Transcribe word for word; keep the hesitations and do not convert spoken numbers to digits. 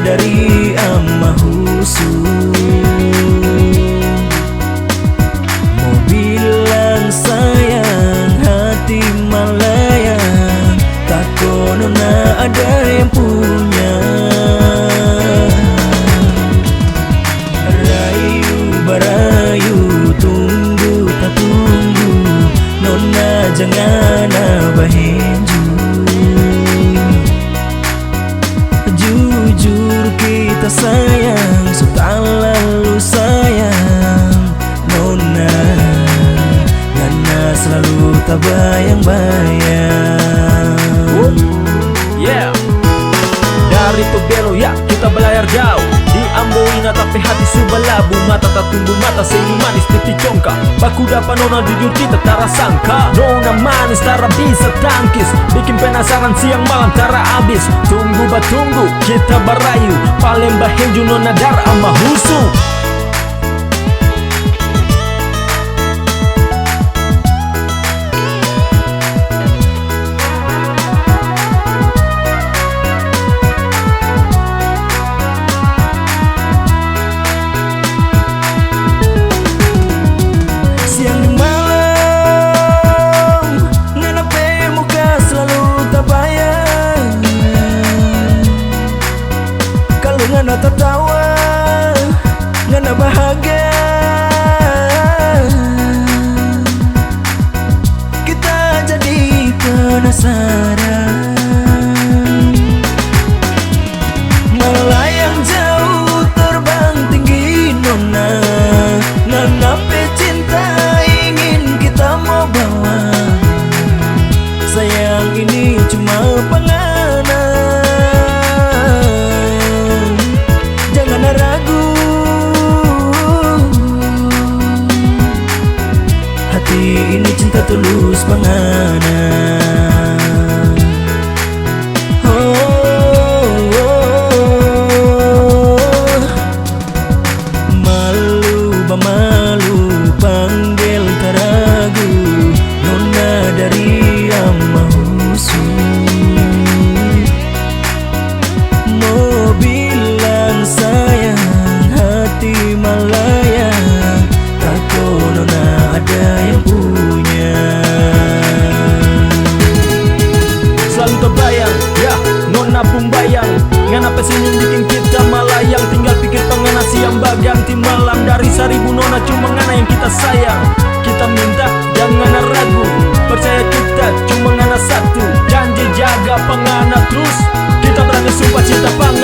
dari Ama Husu. Mo bilang sayang, hati malayang, tako nona ada yang punya. Rayu barayu, tunggu tatunggu, nona jang ngana bahenju. Jujur kita sayang, so talalu sayang, nona, ngana slalu tabayang-bayang. Yeah. Dari Tobelo, ya, kita balayar jao. Di Amboina, tapi hati su balabu. Mata tatumbu, mata senyum manis, pipi congkak. Baku dapa nona, jujur kita tara sangka. Nona manis, tara bisa tangkis. Bikin penasaran siang malam tara abis. Tunggu batunggu, kita barayu. Paleng bahenju nona dara Ama Husu. Siang deng malam, ngana pe muka slalu tabayang. Kalu ngana tatawa, ngana bahagia. Kita jadi penasaran. Malayang jauh, terbang tinggi, nona. Ngana pe cinta ingin kita mo bawa. Sayang, ini cuma pa ngana. Jangan ragu. Hati ini cinta tulus pa ngana. Oh, oh, oh. Malu bamalu, panggel taragu, nona dari Ama Husu. Mo bilang sayang, hati malayang, tako nona ada yang punya. Slalu tabayang, ya, nona pung bayang. Ngana pe senyum bikin kita malayang. Tinggal pikir pa ngana siang baganti malam. Dari saribu nona cuma ngana yang kita sayang. Kita minta, jangan ragu. Percaya kita, cuma ngana satu. Janji jaga pa ngana trus. Kita berani sumpah cinta pa ngana.